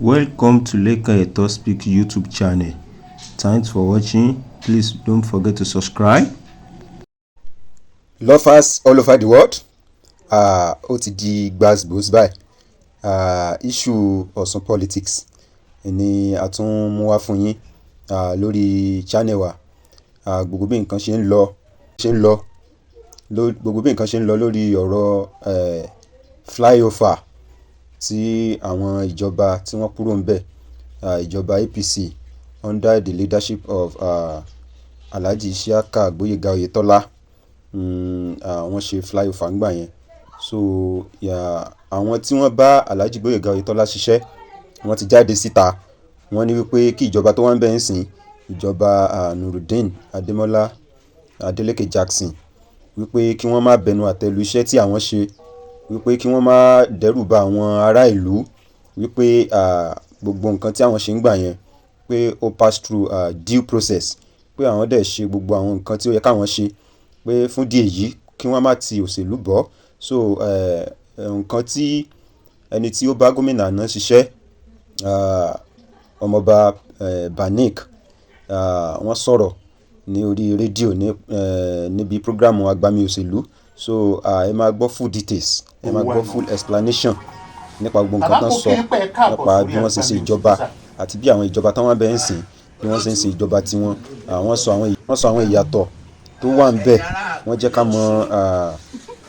Welcome to Lekan Eto Speak YouTube channel. Thanks for watching. Please don't forget to subscribe. Lovers all over the world, ó ti di gbas-gbos báyìí. Issue Ọ̀ṣun politics ni a tún mú wá fún yín lórí channel wa. Gbogbo bí nǹkan ṣe ń lọ, gbogbo bí nǹkan ṣe ń lọ lórí ọ̀rọ̀ flyover tí àwọn ìjọba tí wọ́n kúrò níbẹ̀, ìjọba APC under the leadership of Alhaji Isiaka Gboyega Oyetola, wọ́n ṣe flyover ńgbà yẹn. So àwọn tí wọ́n bá Alhaji Gboyega Oyetola ṣiṣẹ́, wọ́n ti jáde síta. Wọ́n ní wípé kí ìjọba tó wà níbẹ̀ nísìn, ìjọba Nurudeen Ademola Adeleke Jackson, wípé kí wọ́n má bẹnu àtẹ́ lu iṣẹ́ tí àwọn ṣe, wípé kí wọ́n má dẹ́rù ba àwọn ará ìlú, wípé gbogbo nǹkan tí àwọn ṣe nígbà yẹn, pé ó pass through due process, pé àwọn dẹ̀ ṣe gbogbo àwọn nǹkan tí ó yẹ káwọn ṣe, pé fún ìdí èyí, kí wọ́n má ti òṣèlú bọ̀. So nǹkan tí ẹni tí ó bá gómìnà àná ṣiṣẹ́, Ọmọọba Banik, wọ́n sọ̀rọ̀ ní orí rédíò ní níbi program Agbami Òṣèlú. So ẹ máa gbọ́ full details, ẹ máa gbọ́ full explanation nípa gbogbo nǹkan tán sọ nípa bí wọ́n ṣe ṣe ìjọba àti bí àwọn ìjọba táwọn bẹ́ẹ̀ nísìn, bí wọ́n ṣe ń ṣe ìjọba tiwọn. Wọ́n sọ àwọn ìyàtọ̀ tó wà níbẹ̀. Wọ́n jẹ́ ká mọ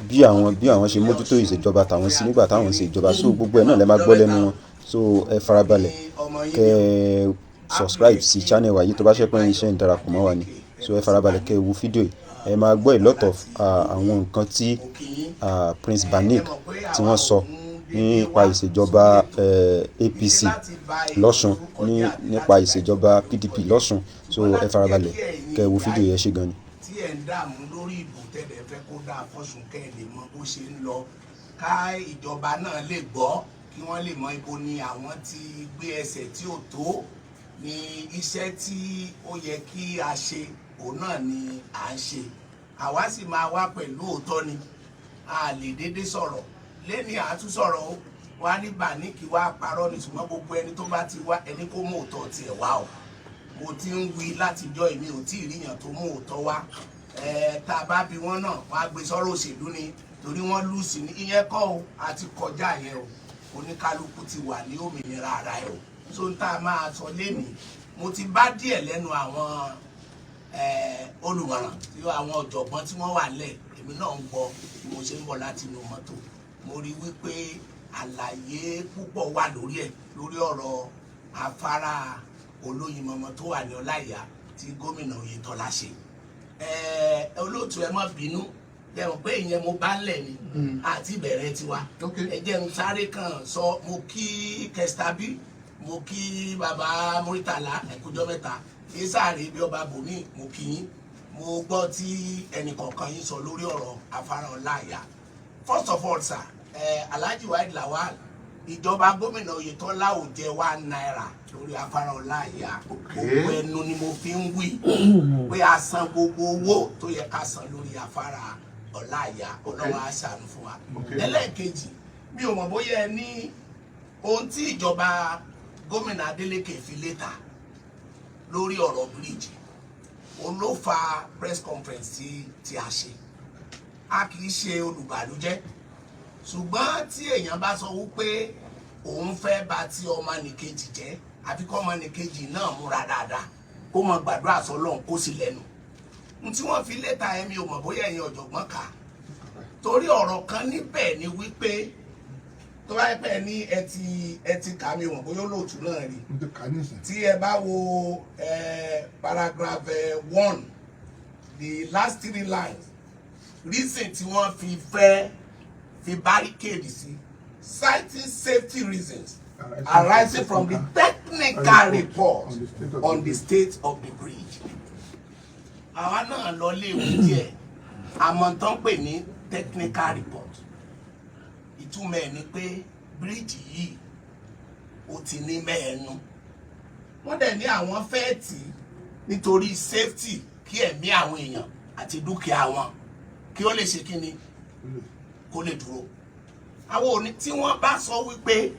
bí àwọn ṣe mójútó ìṣèjọba tàwọn sí nígbà táwọn ń ṣe ìjọba. So gbogbo ẹ̀ náà lẹ máa gbọ́ lẹ́nu wọn. So ẹ farabalẹ̀, kẹ́ ẹ subscribe sí channel wa yìí tó bá ṣe pé iṣẹ́ ń darapọ̀ mọ́ wa ni. So ẹ farabalẹ̀, kẹ́ ẹ wo fídíò yìí. Ẹ máa gbọ́ a lot of àwọn nǹkan tí Prince Banik tí wọ́n sọ nípa ìṣèjọba APC lọ́ṣun, nípa ìṣèjọba PDP lọ́ṣun. So ẹ farabalẹ̀, kẹ́ ẹ wo fídíò yẹn. Ṣe gan ni. Tí ẹ̀ ń dààmú lórí ìbò tẹ́lẹ̀ fẹ́ kó dáa fọ́sùn, kẹ́ ẹ lè mọ bó ṣe ń lọ, ká ìjọba náà lè gbọ́, kí wọ́n lè mọ ibo ni àwọn ti gbé ẹsẹ̀ tí ò tó ní. Iṣẹ́ tí ó yẹ kí a ṣe, òun náà ni à ń ṣe. Àwa sì máa wá pẹ̀lú òótọ́ ni. A lè dédé sọ̀rọ̀ lẹ́ni àtún sọ̀rọ̀ o wá ní Bàníkì wá parọ́ ní, ṣùgbọ́n gbogbo ẹni tó bá ti wá, ẹni kó mú òótọ́ tiẹ̀ wá o. Mo ti ń wí látijọ́, èmi ò tí ì ríyàn tó mú òótọ́ wá. Ẹ tá a bá bí wọn náà, wọn á gbé sọ́rọ̀ òṣèlú ni, torí wọ́n lose ní. Ìyẹn kọ́ o, a ti kọjá yẹn o. Oníkálukú ti wà ní òmìnira ara ẹ o. So n tá a máa sọ lénìí, mo ti bá díẹ̀ lẹ́nu àwọn olùmọ̀ràn tí àwọn ọ̀jọ̀gbọ́n tí wọ́n wà lẹ̀. Èmi náà ń gbọ́ bí mo ṣe ń bọ̀ láti inú mọ́tò. Mo rí wípé àlàyé púpọ̀ wà lórí ẹ̀, lórí ọ̀rọ̀ afárá Olóyinmọmọ tó wà ní Ọláìyá tí gómìnà Oyètọ́lá ṣe. Olóòtú, ẹ má bínú lẹ́wọ̀n pé ìyẹn mo bá ń lẹ̀ ni àti ìbẹ̀rẹ̀ tiwa. Ẹ jẹ́ n sáré kan sọ. Mo kí Kẹsítàbí, mo kí bàbá Muritàlá, ẹ̀kújọ́ mẹ́ta ìsàrè bí ọba bòmí, mo kí yín. Mo gbọ́ tí ẹnìkọ̀ọ̀kan yín sọ lórí ọ̀rọ̀ afárá Ọláìyá. First of all, sir, Alhaji Waheed Lawal, ìjọba gómìnà Oyètọ́lá ò jẹ ₦1 lórí afárá Ọláìyá. Gbogbo ẹnu ni mo fi ń wí pé a san gbogbo owó tó yẹ ká san lórí afárá Ọláìyá. Ọlọ́run á ṣàánú fún wa. Ẹlẹ́ẹ̀kejì, mi ò mọ̀ bóyá ẹ ní ohun tí ìjọba gómìnà Adeleke fi léta lórí ọ̀rọ̀ bíríìjì, òun ló fa press conference tí a ṣe. A kì í ṣe olùbàlújẹ́, ṣùgbọ́n tí èèyàn bá sọ wípé òun fẹ́ bà ti ọmọnìkejì jẹ́, àfi kọ́ ọmọnìkejì náà múra dáadáa, kó mọ gbàdúrà sọ́lọ́run kó sì lẹ́nu n tí wọ́n fi létà. Ẹ̀mí ò mọ̀ bóyá ẹ̀yin ọ̀jọ̀gbọ́n kà á, torí ọ̀rọ̀ kan níbẹ̀ ni wípé tó bá yẹ pé ní ẹ ti kà mí, wọ̀n bóyá olóòtú náà rí. Mo ti kà á nísìn. Tí ẹ bá wo paragraph 1, the last three lines, reason tí wọ́n fi fẹ́ fi barricade sí, citing safety reasons arising from the technical report on the state of the bridge. Àwa náà lọ léwu díẹ̀, àmọ́ tán pè ní technical report, ìtumọ̀ ẹ̀ ni pé bíríìjì yìí, ó ti ní mẹ́ẹ̀ẹ́nu. Wọ́n dẹ̀ ní àwọn fẹ́ tì í nítorí safety, kí ẹ̀mí àwọn èèyàn àti dúkìá wọn kí ó lè ṣe kíni, kó lè dúró. Àwọn òní tí wọ́n bá sọ wípé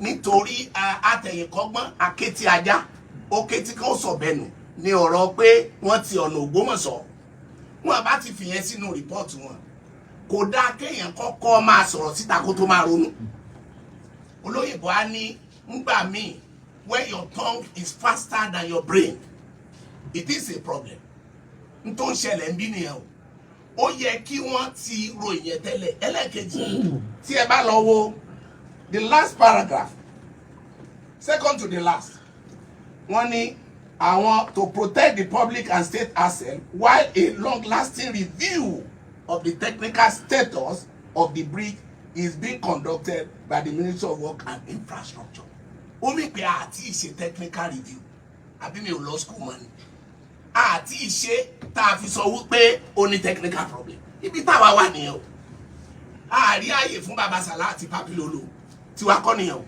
Nítorí àtẹ̀yìnkọ́gbọ́n akétí ajá ó kétí kan sọ̀bẹ̀nù ní ọ̀rọ̀ pé wọ́n ti ọ̀nà Ògbómọ̀ṣọ́. Wọn bá ti fìyẹn sínú report wọn, kò dáa kéèyàn kọ́kọ́ máa sọ̀rọ̀ síta kó tó máa ronú. Olóyìnbó á ní ngbà míì, when your tongue is faster than your brain, it is a problem. N tó ń ṣẹlẹ̀ ń bí nìyẹn o. Ó yẹ kí wọ́n ti ro ìyẹn tẹ́lẹ̀. Ẹlẹ́ẹ̀kejì, tí ẹ bá lọ wo the last paragraph, second to the last, wọ́n ní àwọn to protect the public and state asset while a long-lasting review of the technical status of the bridge is being conducted by the Ministry of Work and Infrastructure. Ó mì pé àti ìṣe technical review, àbí mi ò lọ school mọ́ ni? Àti ìṣe tá a fi sọ wípé ó ní technical problem. Ibi táwa wà nìyẹn o. Àárí àyè fún Baba Sàlá àti Papilolo tiwa kọ́ nìyẹn o.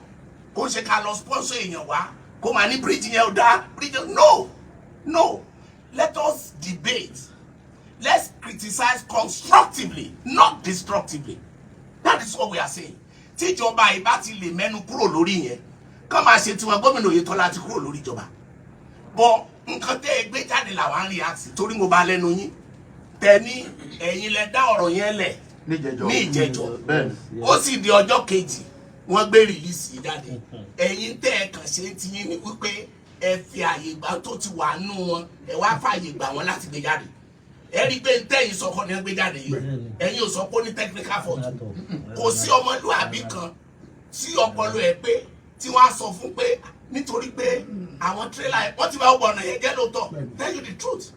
Kó ṣe ká lọ sponsor èèyàn wá kó máa ní bridge yẹn ò dáa, bridge yẹn. No, no, let us debate, let's criticize constructively, not destructively. That is what we are saying. Tíjọba ìbá ti lè mẹ́nu kúrò lórí yẹn, kán máa ṣe tiwọn. Gómìnà Oyètọ́lá ti kúrò lórí ìjọba bọ. Nǹkan tẹ́ ẹ gbé jáde làwọn ń react sí, torí mo bá lẹ́nu yín tẹ ní ẹ̀yin lẹ dá ọ̀rọ̀ yẹn lẹ̀ níjẹjọ. Ní ìjẹjọ. Bẹ́ẹ̀ni. Ó sì di ọjọ́ kejì, wọ́n gbé release yìí jáde. Ẹ̀yin tẹ́ ẹ kàn ṣe ti yín ni wípé ẹ fi àyè gbà tó ti wà nù wọn, ẹ wá fàyè gbà wọn láti gbé jáde. Ẹ rí i pé ntẹ́yìn sọkọ ni wọ́n gbé jáde yìí. Ẹ̀yin ò sọ pé ó ní technical fault. Kò sí ọmọlúàbí kan tí ọpọlọ ẹ pé tí wọ́n á sọ fún pé nítorí pé àwọn tírélà wọ́n ti bá gbọ́ ọ̀nà yẹn jẹ́ lóòótọ́. Tell you the truth,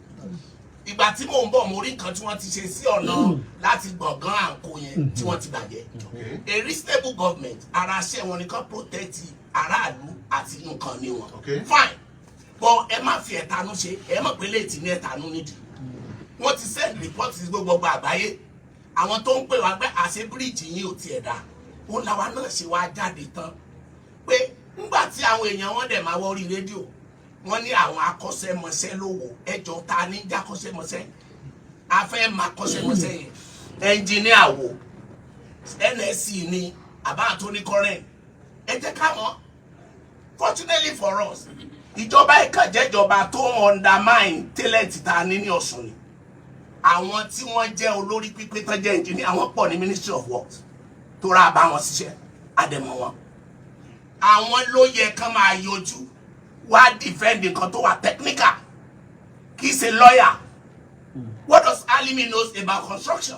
ìgbà tí mò ń bọ̀, mo rí nǹkan tí wọ́n ti ṣe sí ọ̀nà láti Gbọ̀ngàn àǹkó yẹn tí wọ́n ti bàjẹ́. A reasonable government, ara ṣẹ́ wọn ni kán protect aráàlú àti nǹkan ní wọn. Fine, but ẹ má fi ẹ̀tanú ṣe. Ẹ mọ̀ pé léètì ní ẹ̀tanú nídìí. Wọ́n ti send report sí gbogbo àgbáyé. Àwọn tó ń pè wá pé àṣẹ bíríìjì yín ò tiẹ̀ dá, òun làwa náà ṣe wá jáde tán pé ńgbà tí àwọn èèyàn wọn dẹ̀ máa wọ́rí rédíò, wọ́n ní àwọn akọ́ṣẹ́mọṣẹ́ ló wò. Ẹjọ́, ta ní jákọ́ṣẹ́mọṣẹ́? A fẹ́ máa kọ́ṣẹ́mọṣẹ́ yẹn. Ẹnjìníà wo? NSC ni àbá tó ní current? Ẹ jẹ́ káwọn. Fortunately for us, ìjọba ẹ̀ka jẹ́jọba tó ń undermine talent tá a ní ní Ọ̀ṣun ni. Àwọn tí wọ́n jẹ́ olórí pípé tán jẹ́ engineer, àwọn pọ̀ ní Ministry of Works tó rà bá wọn ṣiṣẹ́ àdẹ̀mọ̀ wọn. Àwọn ló yẹ kán máa yọjú wá defend nǹkan tó wà technical, kì í ṣe lawyer. What does Alimi knows about construction?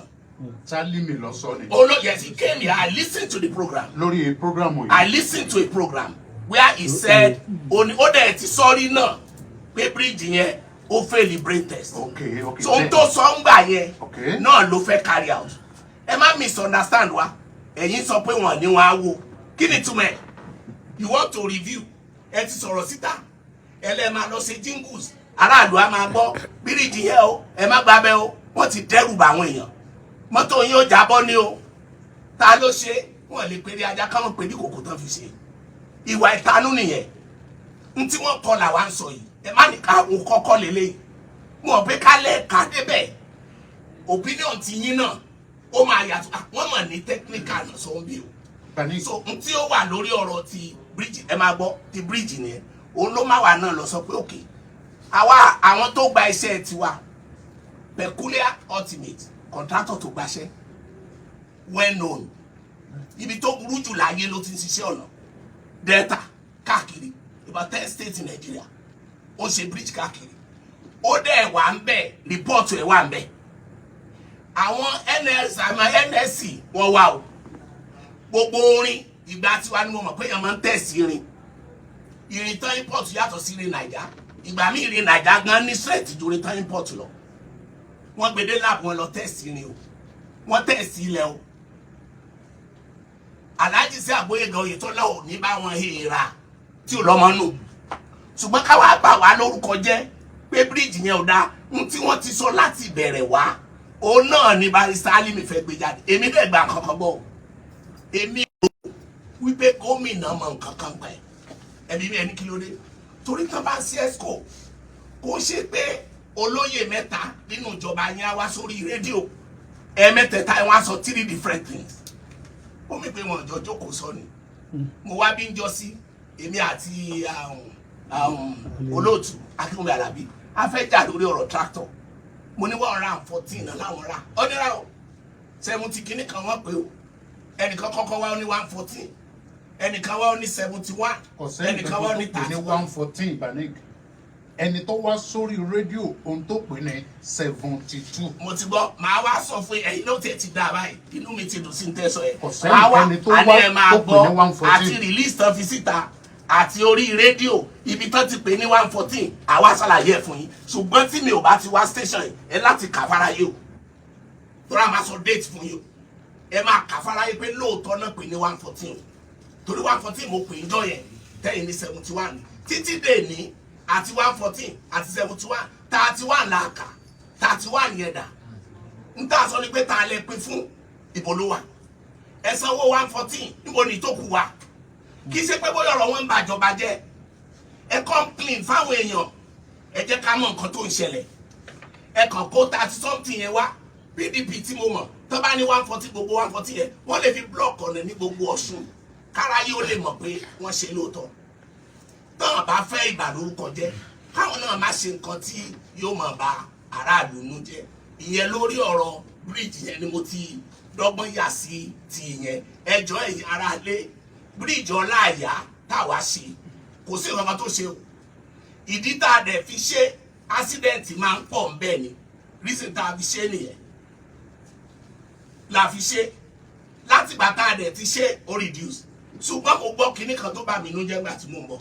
Sálímì lọ sọ ni. Oh no, yes, he came here. I listened to the program. Lórí programu I yìí. Listened to a program where he said oni ó dẹ̀ ti sọ́rí náà pé bíríìjì yẹn, ó fail brain test. So ohun tó sọ ń gbà yẹn náà ló fẹ́ carry out. Ẹ má misunderstand wa. Ẹ̀yin sọ pé wọ́n ní wọ́n á wo. Kí ni túmọ̀ ẹ̀? You want to review. Ẹ ti sọ̀rọ̀ síta, ẹ lẹ́ẹ̀ máa lọ ṣe jingles, aráàlú á máa gbọ́ bíríìjì yẹn o, ẹ má gbàbẹ́ o. Wọ́n ti dẹ́rù bà àwọn èèyàn, mọ́tò yín ó jábọ́ ní o. Ta ló ṣe? Wọ́n lè pèrè ajá káwọn pè ní kòkó tán fi ṣe. Ìwà ìtanú nìyẹn. N tí wọ́n kọ làwa ń sọ yìí. Ẹ má ní ká òun kọ́kọ́ lélẹ́yìí mọ̀ pé kálẹ̀ ká débẹ̀, opinion ti yín náà ó máa yàtọ̀. Ah, wọ́n mọ̀ ní technical náà sọ ń bí o. Bani. So n tí ó wà lórí ọ̀rọ̀ ti bíríìjì, ẹ máa gbọ́, ti bíríìjì nìyẹn. Òun ló má wà náà lọ sọ pé òkè àwa àwọn tó gba iṣẹ́ tiwa, Peculiar Ultimate contractor tó gbaṣẹ́, well known, ibi tó burú jù láyé ló ti ń ṣiṣẹ́ ọ̀nà, Delta káàkiri, about 10 states in Nigeria, ó ṣe bridge káàkiri. Ó dẹ̀ wà ń bẹ̀, report ẹ̀ wà ń bẹ̀. Àwọn NS, àmọ́ NSC wọ́n wà o. Gbogbo orin ìgbà tiwa ni mo mọ̀ pé èèyàn máa ń tẹ̀sí irin. Irin tán import yàtọ̀ sí irin Naija. Ìgbà míì, irin Naija gan ní strength ju irin tán import lọ. Wọ́n gbé dé lab, wọn lọ test irin o, wọ́n test ilẹ̀ o. Alhaji sí Àgbóyèga Oyètọ́lá ò ní bá wọn hèèrà tí ò lọ́mọ nù, ṣùgbọ́n káwá bà wá lórúkọ jẹ́ pé bíríìjì yẹn ò dáa, ohun tí wọ́n ti sọ láti ìbẹ̀rẹ̀ wá, òun náà ni Barrister Alimi fẹ́ gbé jáde. Èmi dẹ̀ gba nǹkan kan gbọ́ o. Èmi ò wípé gómìnà mọ nǹkan kan pa ẹ̀. Ẹbí mi, ẹni kí ló dé? Torí tán bá ń sí exco, kò ṣe pé olóyè mẹ́ta nínú ìjọba yẹn á wá sórí rédíò, ẹ̀ẹ̀mẹ́tẹ̀ẹ̀ta ẹ̀ wọ́n á sọ three different things. Ó mi pé wọn jọ jókòó sọ ni. Mo wá bí ń jọ sí èmi àti olóòtú Akínwùmí Alábí, a fẹ́ jà lórí ọ̀rọ̀ tractor. Mo ní 114 náà láwọn rà, ó ní rà ó, 70 kìíní kan wọ́n pé o. Ẹnìkan kọ́kọ́ wá, ó ní 114, ẹnìkan wá, ó ní 71, Kò sẹ́ni ẹnìkan wá, ó ní tó pè ní 31. 114, Banik. Ẹni tó wá sórí rédíò, ohun tó pè ní 72. Mo ti gbọ́, màá wá sọ fún ẹ̀yin náà. Tiẹ̀ ti dá báyìí, inú mi ti dùn sí ní tẹ́sán ẹ̀. Kò sẹ́ni Màá wá ẹni tó àní wá ẹ máa tó pè ní gbọ́ 114. Àti release tán fi síta àti orí rédíò, ibi tán ti pè ní 114, àwa ṣàlàyé ẹ̀ fún yín. Ṣùgbọ́n tí mi ò bá ti wá station yìí, ẹ láti kà fáráyé o, torí a máa sọ date fún yín o. Ẹ máa kà fáráyé pé lóòótọ́ náà pè ní 114 o, torí 114 mo pè ń jọ yẹn, tẹ́yìn ní 71. Títí dè ní àti 114 àti 71, 31 là kà. 31 yẹn dà? N tà sọ ni pé ta lẹ pín fún, ìbò ló wà? Ẹ sanwó 114, níbo ni tó kù wà? Kì í ṣe pé bóyá ọ̀rọ̀ wọn ń bàjọba jẹ́. Ẹ complain fáwọn èèyàn, ẹ jẹ́ ká mọ̀ nǹkan tó ń ṣẹlẹ̀. Ẹ kàn kó 30 something yẹn wá. PDP tí mo mọ̀, tó bá ní 140, gbogbo 140 yẹn, wọ́n lè fi block ọ̀nà ní gbogbo Ọ̀ṣun, káráyé ó lè mọ̀ pé wọ́n ṣe lóòótọ́. Tọ́wọ́n bá fẹ́ ìgbà lórúkọ jẹ́, káwọn náà má ṣe nǹkan tí yóò máa ba aráàlú nú jẹ́. Ìyẹn lórí ọ̀rọ̀ bíríìjì yẹn ni mo ti dọ́gbọ́n yà sí ti ìyẹn. Ẹjọ́ ẹ̀yin aráalé, bíríìjì Ọláìyá táwa ṣe, kò sí nǹkan tó ṣe o. Ìdí tá a dẹ̀ fi ṣe, accident máa ń pọ̀ ńbẹ̀ ni. Reason tá a fi ṣe nìyẹn la fi ṣe. Látìgbà tá a dẹ̀ ti ṣe, ó reduce. Ṣùgbọ́n mo gbọ́ kinní kan tó bà mí nú jẹ́ gbà tí mò ń bọ̀.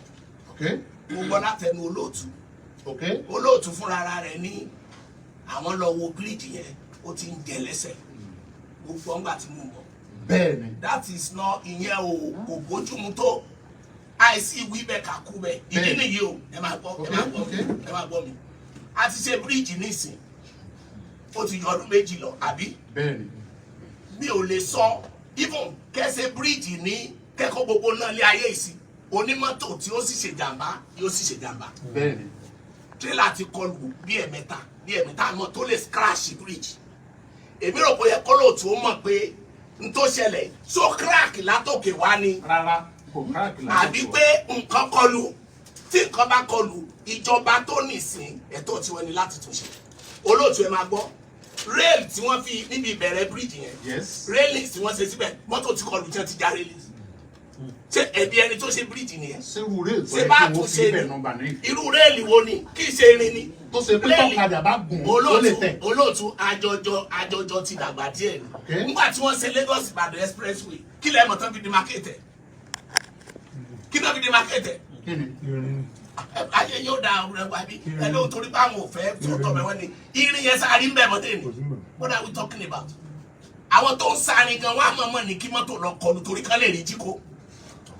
Mo gbọ́ látẹnu olóòtú. Olóòtú fúnra ara rẹ̀ ní àwọn lọ wo bíríìjì yẹn, ó ti ń jẹ lẹ́sẹ̀. Mo gbọ́ ńgbà tí mò ń bọ̀. Bẹ́ẹ̀ ni. That is not, ìyẹn ò kò bójúmu tó. Àìsí ìwí bẹ́ẹ̀ kà kú bẹ́ẹ̀. Ìdí nìyí o, ẹ máa gbọ́, ẹ máa gbọ́ mi, ẹ máa gbọ́ mi. A ti ṣe bíríìjì nísìn, ó ti yọ ọdún 2 lọ, àbí? Bẹ́ẹ̀ ni. Mi ò lè sọ, even kẹsẹ̀ bíríìjì ní kẹ́kọ̀ọ́ gbogbo náà lé ayé ìsìn, onímọ́tò tí ó sì ṣèjàmbá yóò sì ṣèjàmbá. Bẹ́ẹ̀ ni. Tírélà ti kọlù bí ẹ̀mẹ́ta, bí ẹ̀mẹ́ta, àmọ́ tó lè crash bridge. Èmi rò pé ó yẹ kó lóòtú ó mọ̀ pé n tó ṣẹlẹ̀ so crack látòkè wá ni. Rárá, kò crack. Àbí pé nǹkan kọlù. Tí nǹkan bá kọlù, ìjọba tó nìsín, ẹ̀tọ́ tiwọn ni láti túnṣe. Olóòtú, ẹ máa gbọ́, rail tí wọ́n fi níbi ìbẹ̀rẹ̀ bridge yẹn, railings tí wọ́n ṣe síbẹ̀, mọ́tò ti kọlù tí wọ́n ti já railings. Ṣé ẹ̀bi ẹni tó ṣe bridge nìyẹn? Sírú rail tó Ṣé yẹ bá kí tún wọ́n fi ṣe ibẹ̀ ni? nọmba ní. Irú rail wo ni? Kì í ṣe irin ni. Tó ṣe pé tọ́kadà bá gùn, ó lè Olóòtú, tẹ̀. olóòtú, àjọjọ àjọjọ ti dàgbà díẹ̀ ni. Nígbà tí wọ́n ṣe Lagos Ìbàdàn expressway, kí lẹ́ẹ̀ mọ̀ tán fi demarcate ẹ̀? Kí náà fi demarcate ẹ̀? Kí ni? Ayé yóò da ọ̀rẹ́ wa bí ẹ lóun, torí pé àwọn ò fẹ́ sọ̀tọ̀ bẹ̀ wọ́n ni irin yẹn sáré ń bẹ̀ mọ́tẹ́ ni. What are we talking about? Àwọn tó ń sáré gan, wọ́n á mọ̀ mọ̀ ní kí mọ́tò lọ kọlu torí kán lè rí jíkó.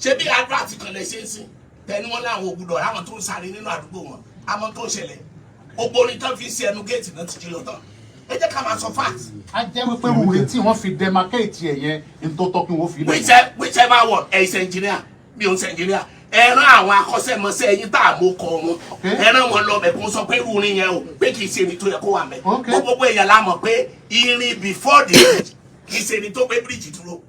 Ṣé bí advert kan lè ṣe ń sìn tẹni wọn láwọn ògùdọ̀ àwọn tó ń sáré nínú àdúgbò wọn, àmọ́ tó ń ṣẹlẹ̀, gbogbo orin tán fi ń ṣe ẹnu géètì náà ti jí lọ tán. Ẹ jẹ́ ká máa sọ fact. A jẹ́ wípé rúure tí wọ́n fi demarcate ẹ̀ yẹn ní tó tọ́ kí wọ́n fi bẹ̀. Whichever one, ẹ ṣe engineer, mi ò ń ṣe engineer. Ẹ rán àwọn akọ́ṣẹ́mọṣẹ́ ẹ̀yin tá a mú kọ wọn, ẹ rán wọn lọ bẹ̀ kó sọ pé irú irin yẹn o, pé kì í ṣe irin tó yẹ kó wà mẹ́. Gbogbo èèyàn la mọ̀ pé irin before the bridge kì í ṣe irin tó gbé bridge dúró.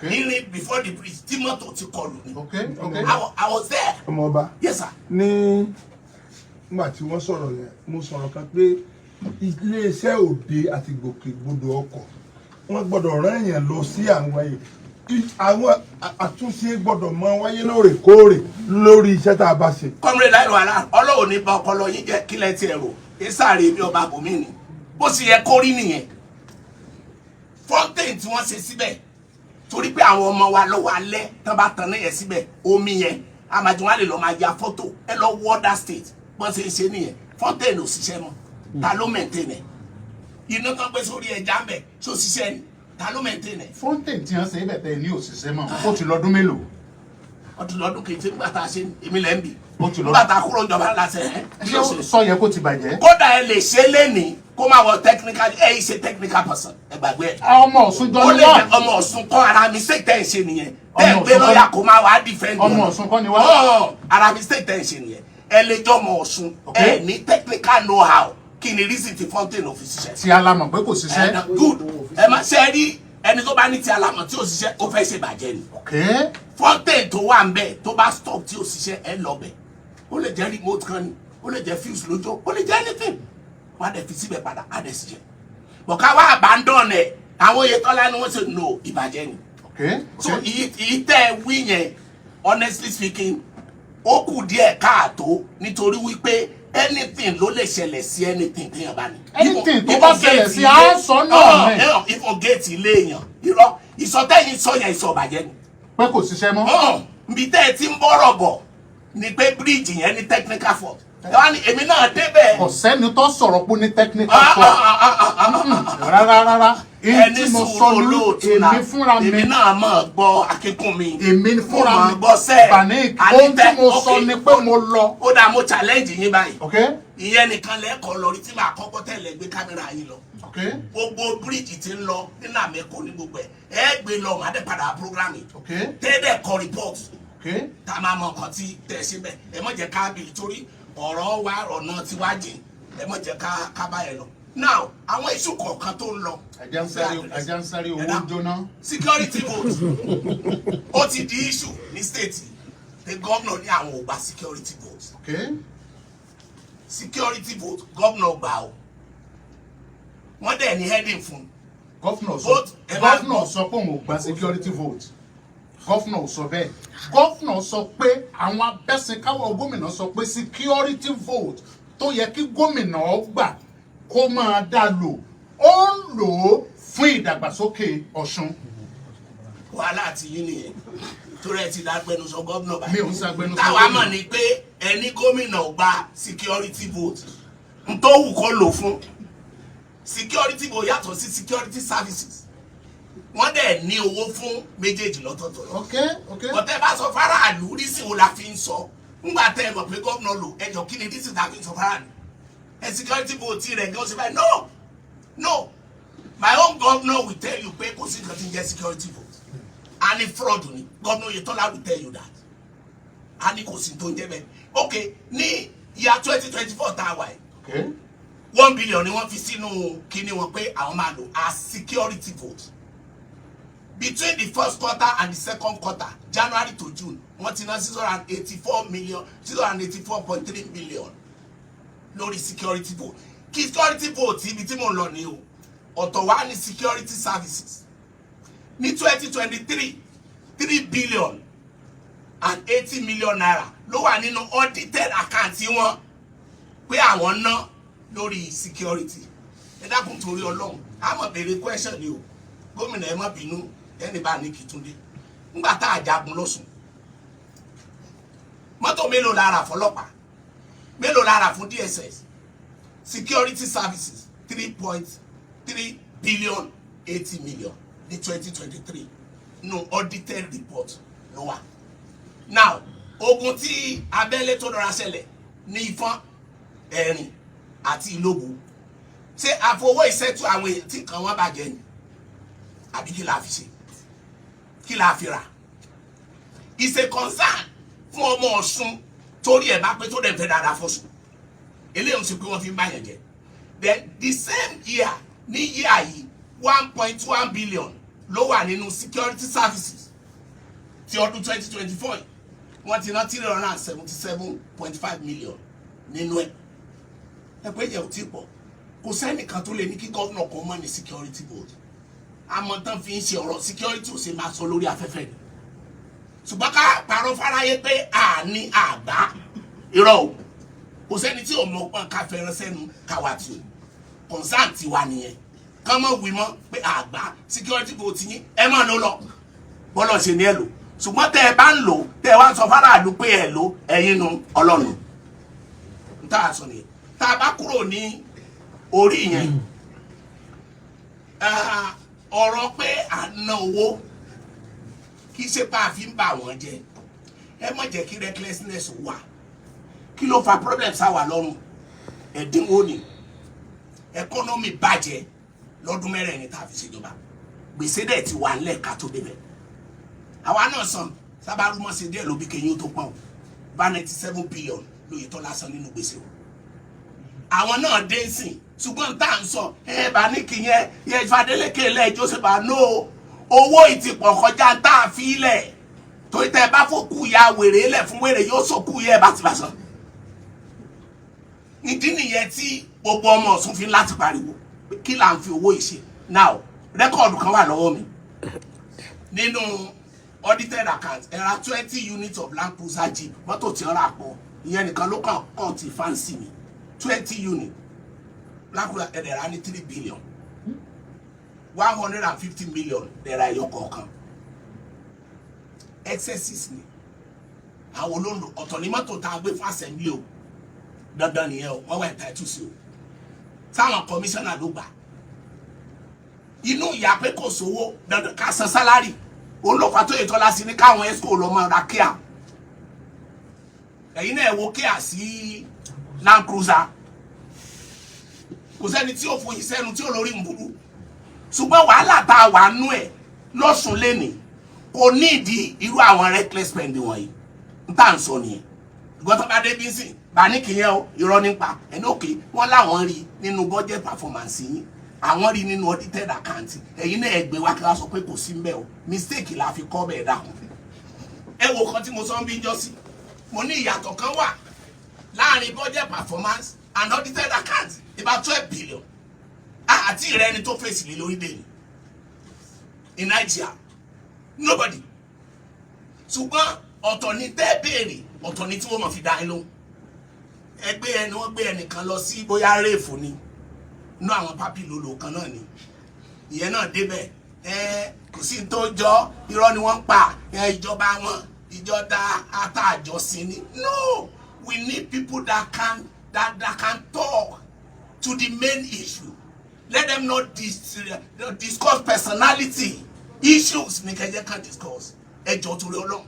Irin before the bridge tí mọ́tò ti kọlù ni. I was there. Ọmọọba. Yes, sir. Ní nígbà tí wọ́n sọ̀rọ̀ yẹn, mo sọ̀rọ̀ kan pé iléeṣẹ́ òde àti gbòkègbodò ọkọ̀, wọ́n gbọ́dọ̀ rán èèyàn lọ sí àwọn àwọn àtúnṣe gbọ́dọ̀ máa wáyé lóòrèkóòrè lórí iṣẹ́ tá a bá ṣe. Comrade Láìrò ara ọlọ́wọ́ ní bá ọpọlọ yín jẹ́. Kílẹ̀ tiẹ̀ rò ìsàrè bí ọba bòmí ni, bó sì yẹ kó rí nìyẹn. Fountain tí wọ́n ṣe síbẹ̀, torí pé àwọn ọmọ wa lọ́wọ́ alẹ́ tán bá tan náà yẹn síbẹ̀, omi yẹn amadu wọn lè lọ máa ya fọ́tò. Ẹ lọ wọ other state, bọ́n ṣe ń ṣe nìyẹn. Fountain ò ṣiṣẹ́ mọ́, ta ló maintain ẹ̀? Iná tán gbé sórí ẹja ń bẹ̀, ṣó ṣiṣẹ́ ni? Ta ló maintain ẹ̀? Fountain tí wọ́n ṣe é bẹ̀ tẹ́ ní òṣìṣẹ́ mọ́, ó ti lọ́dún mélòó? Ọdún lọ́dún kejì nígbà tá a ṣe, èmi lẹ́ ń bì. Ó ti lọ́dún. Nígbà tá a kúrò ìjọba láṣẹ ẹ̀. Ṣé sọ yẹ kó ti bàjẹ́? Kódà ẹ lè ṣe lénìí kó má wọ technical, ẹ yìí ṣe technical person, ẹ gbàgbé ẹ. Ọmọ Ọ̀ṣun jọ Ó ní lè wá. jẹ ọmọ Ọ̀ṣun kọ́. Ara mistake tẹ́ ẹ̀ ṣe nìyẹn. Tẹ́ ẹ Ọmọ gbé Ọ̀ṣun kọ́. lọ́ọ̀yà kó má wàá defend. Ọmọ Ọ̀ṣun kọ́ ni wá. Ọ̀, ara mistake tẹ́ ẹ̀ ṣe nìyẹn. Ẹ lè jọ ọmọ Ọ̀ṣun, ẹ ní technical know how. Kí ni reason ti fountain ò fi ṣiṣẹ́? Tí a la mọ̀ pé kò ṣiṣẹ́. Good, ẹ má ṣe rí. Ẹni tó bá ní ti alámọ̀ tí ò ṣiṣẹ́, ó fẹ́ ṣe bàjẹ́ ni. Fountain tó wà ń bẹ̀, tó bá stop tí ò ṣiṣẹ́, ẹ lọ bẹ̀. Ó lè jẹ́ remote kan ni, ó lè jẹ́ fuse lójó, ó lè jẹ́ anything. Wọ́n á dẹ̀ fi síbẹ̀ padà, á dẹ̀ ṣiṣẹ́. Bọ̀ká wá abandon ẹ̀, àwọn Oyètọ́lá ni wọ́n ṣe no, ìbàjẹ́ ni. So ìyí tẹ́ ẹ wí yẹn, honestly speaking, ó kù díẹ̀ káàtó, nítorí wípé anything ló lè ṣẹlẹ̀ sí anything téèyàn bá ní. Anything tó bá ṣẹlẹ̀ sí, á sọ náà ní. Ifo gate ilé èèyàn, irọ́ ìsọtẹ́yìn sọ yẹn, ìsọ ìbàjẹ́ ni. Pé kò ṣiṣẹ́ mọ́. Hàn, nbi tẹ́ ẹ ti ń bọ̀rọ̀ bọ̀ ni pé bíríìjì yẹn ní technical fault. Ẹ wá ní èmi náà débẹ̀. Kò sẹ́ni tó sọ̀rọ̀ pé ó ní technical fault rárá rárá. Èyí Ẹni tí mo sùúrù, sọ ní olóòtú èmi náà fúnra mi. Èmi náà mọ̀ gbọ́ akínkùn mi. Èmi fúnra Mo mi mọ̀ gbọ́ sẹ́ẹ̀. Banik, ohun tí mo sọ ni pé mo lọ. Ó dáa, mo challenge yín báyìí. Ìyẹn nìkan lẹ́kọ̀ọ́ lọ rí tí màá kọ́kọ́ tẹ̀lé gbé kámẹ́rà yín lọ. Gbogbo bíríìjì tí ń lọ nínú àmẹ́kọ ní gbogbo ẹ̀, ẹ gbé lọ, màá dẹ̀ padà program yìí. Tẹ́lẹ̀ kọ report tá a máa mọ nǹkan tí tẹ̀ ṣe bẹ́ẹ̀. Ẹ má jẹ́ ká bìlì torí ọ̀rọ̀ wa, ọ̀nà tí wá jìn. Ẹ má jẹ́ ká bá yẹn lọ. Now, àwọn issue kọ̀ọ̀kan tó ń lọ. Ẹja ń sáré, ẹja ń sáré, owó ń jóná. Security vote, ó ti di issue ní state pé gómìnà ní àwọn ò gba security vote. Security vote, gómìnà gbà o, wọ́n dẹ̀ ní heading fún. Governor sọ Vote, ẹ máa Governor gbọ́. sọ pé òun ò gba security vote. Governor sọ bẹ́ẹ̀. Governor sọ pé àwọn abẹ́sìnkáwọ́ gómìnà sọ pé security vote tó yẹ kí gómìnà ó gbà kó máa dá lò, ó ń lò ó fún ìdàgbàsókè Ọ̀ṣun. Wàhálà àti yín nìyẹn, torí ẹ ti dágbẹnusọ gómìnà báyìí. Mi ò ń ṣàgbẹnusọ Táwa gómìnà. mọ̀ ni pé ẹni gómìnà ò gba security vote, n tó wù kó lò fún. Security vote yàtọ̀ sí security services. Wọ́n dẹ̀ ní owó fún méjèèjì lọ́tọ̀ọ̀tọ̀. Bọ́tẹ́ bá sọ fáráàlú, reason wo la fi ń sọ ńgbà tẹ́ ẹ mọ̀ pé gómìnà lò ẹjọ́? Kí ni reason tá a fi ń sọ fáráàlú ẹ security vote rẹ̀ gan ṣe báyìí? No, no, my own governor will tell you pé kò sí nǹkan tí ń jẹ́ security vote, a ní fraud ni. Governor Oyetola will tell you that a ní kò sí tó ń jẹ́ bẹ́ẹ̀. Ok, ní year 2024 tá a wà yìí, 1 billion ni wọ́n fi sínú kíní wọn pé àwọn máa lò as security vote. Between the first quarter and the second quarter, January to June, wọ́n ti ná 684 million, 684.3 million lórí security vote. Kí security vote, ibi tí mò ń lọ ní o. Ọ̀tọ̀ wá ní security services. Ní 2023, ₦3 billion and 80 million ló wà nínú audited account wọn pé àwọn ná lórí security. Ẹ dákun, torí Ọlọ́run, a mọ̀ béèrè question ni o. Gómìnà, ẹ má bínú, ẹni bá ní Kìtúndé ńgbà tá a jagun lọ́sùn, mọ́tò mélòó la rà fọlọ́pàá? Mélòó la rà fún DSS? Security services, 3.3 billion 80 million ní 2023, no audited report ló wà. Now, ogun tí abẹ́lé tó lọ́ra ṣẹlẹ̀ ní Ìfọ́n, Ẹ̀rìn àti Ìlóbù, ṣé àfọwọ́ ìṣẹ́tù àwọn èèyàn tí nǹkan wọn bàjẹ́ ni, àbí kí la fi ṣe, kí la fi rà? Is a concern fún ọmọ Ọ̀ṣun torí ẹ̀ bá pé tó dẹ̀ fẹ́ dáadáa fọ́sùn. Eléyìí ń ṣe pé wọ́n fi ń báyàn jẹ. Then the same year, ní year yìí, 1.1 billion ló wà nínú security services ti ọdún 2024 yìí. Wọ́n ti ná 377.5 million nínú ẹ̀. Ẹ pé yẹ ò tí pọ̀. Kò sẹ́nìkan tó lè ní kí gómìnà kan mọ̀ ní security vote. Àmọ́ tán fi ń ṣe ọ̀rọ̀ security ò ṣe máa sọ lórí afẹ́fẹ́ ni. Ṣùgbọ́n ká parọ́ fáráyé pé àní àgbá, irọ́ o. Kò sẹ́ni tí ò mọ̀ pọ́n ká fẹ́ràn sẹ́nu káwa tí o concern ti wa nìyẹn. Kán mọ̀ wí mọ́ pé àgbá security vote yín, ẹ má ló lọ bọ́lọ̀ ṣe ní ẹ lò. Ṣùgbọ́n tẹ́ ẹ bá ń lò, tẹ́ ẹ wá ń sọ fáráàlú pé ẹ lò, ẹ̀yin nu Ọlọ́run n tá a sọ nìyẹn. Tá a bá kúrò ní orí yẹn, ọ̀rọ̀ pé à ń ná owó, kì í ṣe pé a fi ń bà wọ́n jẹ́. Ẹ má jẹ́ kí recklessness wà. Kí ló fa problem sáwà lọ́rùn? Ẹ̀dínwó ni. Economy bàjẹ́ lọ́dún mẹ́rẹ̀ẹ̀rin tá a fi ṣèjọba. Gbèsè dẹ̀ ti wà ńlẹ̀ ká tó débẹ̀. Àwa náà san sábà rúmọ́ sí díẹ̀ ló bí kẹyìn tó pọ̀n o. Bá 97 billion lóye tó lásán nínú gbèsè o. Àwọn náà dé sìn, ṣùgbọ́n tá à ń sọ ẹ bá ní kí yẹn yẹn Fadélékè lẹ Joseph àánú owó ìtìpọ̀ kọjá tá a fi lẹ̀, torí tẹ bá fòkú ya wèrè lẹ̀ fún wèrè, yóò sòkú yẹ bá ti bá sàn. Ìdí nìyẹn tí gbogbo ọmọ Ọ̀ṣun fi láti pariwo kí là ń fi owó yìí ṣe. Now, record kan wà lọ́wọ́ mi nínú audited account. Ẹ ra 20 units of Land Cruiser Jeep. Mọ́tò tí wọ́n rà pọ̀, ìyẹn nìkan ló kàn kàn ti fancy mi. 20 unit Land Cruiser, ẹ̀ dẹ̀ rà ní 3 billion 150 million dẹ̀ra ẹ̀yọ kọ̀ọ̀kan. Excesses ni àwọn olóńdó. Ọ̀tọ̀ ní mọ́tò tá a gbé fún assembly o, dandan nìyẹn o, wọ́n wà entitled sí o. Táwọn commissioner ló gbà inú ìyá pé kò sówó, dandan ká san salary. Olófà tó yẹ tọ́lá sí ní káwọn exco lọ máa ra kíá. Ẹ̀yin náà wo kíá sí Land Cruiser, kò sẹ́ni tí ò foyín sẹ́nu tí ò lórí ń burú. Ṣùgbọ́n wàhálà tá a wà nú ẹ̀ lọ́sùn lẹ́nìí kò ní ìdí irú àwọn reckless spending wọ̀nyí n tá à ń sọ nìyẹn. Ìgbọ́n tó bá dé bí sìn bá ní kìyẹn o, irọ́ nípa ẹni òkè wọ́n láwọn rí nínú budget performance yín, àwọn rí nínú audited account. Ẹ̀yin náà ẹ gbé wá kí wọ́n sọ pé kò sí mbẹ́ o, mistake la fi kọ́ bẹ́ẹ̀. Dákun, ẹ wo kan tí mo sọ ń bí jọ́ sí, mo ní ìyàtọ̀ kan wà láàrin budget performance and audited account, about 12 billion. Àti ìrẹ́ ẹni tó fèsì lé lórí dèní in Nigeria, nobody. Ṣùgbọ́n ọ̀tọ̀ ni tẹ́ béèrè, ọ̀tọ̀ ni tí wọ́n mọ̀ fi dá yín lóhùn. Ẹgbẹ́ ẹni wọ́n gbé ẹnìkan lọ sí bóyá réèfù ni inú àwọn pápí lòlò kan náà ni ìyẹn náà débẹ̀. Ẹ kò sí tó jọ, irọ́ ni wọ́n ń pa ẹ, ìjọba wọn, ìjọba àtàjọsìn ni. No, we need people that can talk to the main issue. Let them not discuss personality issues ní kẹjẹ kan discuss. Ẹ jọ, torí Ọlọ́run,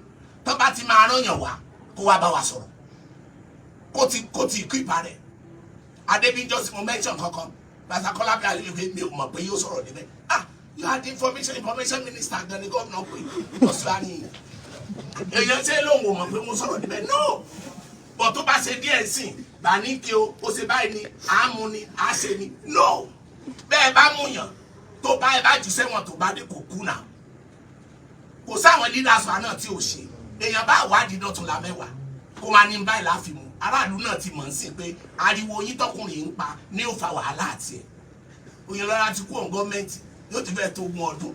tó bá ti máa rán yàn wá kó wá bá wa sọ̀rọ̀, kó ti kú ìpa rẹ̀. Adébíjọ́ sí mo mention kankan, Basakola bí alẹ́ pé mi ò mọ̀ pé yóò sọ̀rọ̀ níbẹ̀. Ah, you had information minister gan ni gómìnà pé ọ̀sùn èèyàn ṣe lóun ò mọ̀ pé mo sọ̀rọ̀ níbẹ̀. No, but tó bá ṣe díẹ̀ sìn bá ní kí o ó ṣe báyìí ni àá mú ni àá ṣe ni. No, bẹ́ẹ̀ bá mú yàn tó bá ẹ bá jù sẹ́wọ̀n, tó bá dé, kò kú náà. Kò sáwọn leaders wa náà tí ò ṣe. Èèyàn bá wádìí dọ̀tún la mẹ́wàá kó máa ní báyìí láfi mú. Aráàlú náà ti mọ̀ ń sìn pé ariwo yín tọkùnrin ń pa ní ó fa wàhálà àti ẹ̀. Oyinlọ́lá ti kú òun gọ́ọ̀mẹ̀ntì, yóò ti fẹ́ tó 20 ọdún.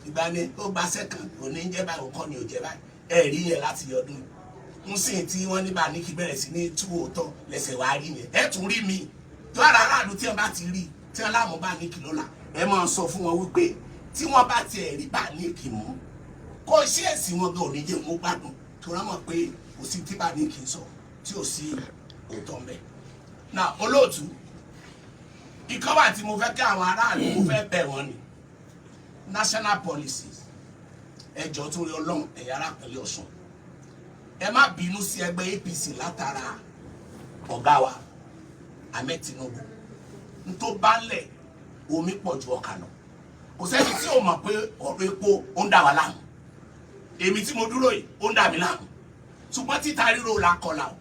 Ìgbà ni ó gba sẹ́kàn, òní ń jẹ́ báyìí, òun kọ́ ni ò jẹ́ báyìí. Ẹ rí yẹn láti ọdún ń sìn tí wọ́n ní bá ní kí bẹ̀rẹ̀ sí ní tú òótọ́ lẹ́sẹ̀ wá rí yẹn. Ẹ tún rí mi tó ara aráàlú tí wọ́n bá ti rí tí wọ́n láàmú bá ní kí lọ́la, ẹ máa sọ fún wọn wípé tí wọ́n bá tiẹ̀ rí bá ní kí mú kó ṣí ẹ̀sìn wọn gan, ò ní jẹ́ wọn gbádùn tó rán mọ̀ pé kò sí tí bá ní kí n sọ tí ò sí òótọ́ ń bẹ̀. Náà olóòtú, ìkan wà tí mo fẹ́ kí àwọn aráàlú, mo fẹ́ bẹ̀ wọ́n ni national policies. Ẹ jọ̀ọ́, torí Ọlọ́run, ẹ̀yà ará pẹ̀lú Ọ̀ṣun, ẹ má bínú sí ẹgbẹ́ APC látara ọ̀gá wa Ahmed Tinubu. N tó bá ń lẹ̀, omi pọ̀ ju ọkà lọ. Kò sẹ́ni tí ò mọ̀ pé ọ̀rọ̀ epo ó ń dà wá láàmú. Èmi tí mo dúró yìí, ó ń dà mí láàmú. Ṣùgbọ́n títa ríro la kọlà o,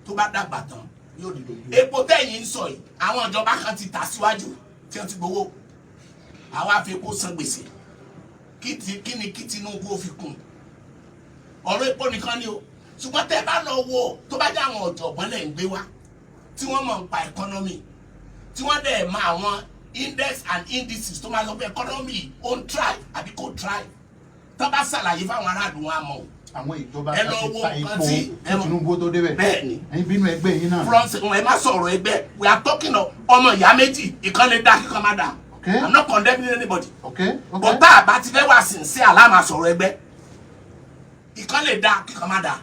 tó bá dàgbà tán yóò dìde. Epo tẹ̀yìn ń sọ yìí, àwọn ìjọba kan ti tà síwájú tí wọ́n ti gbowó, àwa fi epo san gbèsè. Kí ni kí Tinubu ó fi kún ọ̀rọ̀ epo nìkan ni o. Ṣùgbọ́n tẹ́ bá lọ wo, tó bá jẹ́ àwọn ọ̀jọ̀gbọ́n lẹ̀ ń gbé wá tí wọ́n mọ̀ ń pa economy, tí wọ́n dẹ̀ mọ àwọn index and indices tó máa sọ pé economy ó ń thrive àbí kò thrive, tó bá ṣàlàyé fáwọn aráàlú, wọn á mọ̀ o. Àwọn ìjọba Ẹ kan lọ ti wo ta nǹkan epo tí- kí Tinubu tó débẹ̀. Bẹ́ẹ̀ ni. Ẹ̀yin bínú ẹgbẹ́ yín náà. Front, ẹ má sọ̀rọ̀ ẹgbẹ́. We are talking of ọmọ ìyá méjì, ìkan lè dá, kíkan má dá. I'm not condemning anybody. But tá a bá ti fẹ́ wá sincere, aláma sọ̀rọ̀ ẹgbẹ́. Ìkan lè dá, kíkan má dá,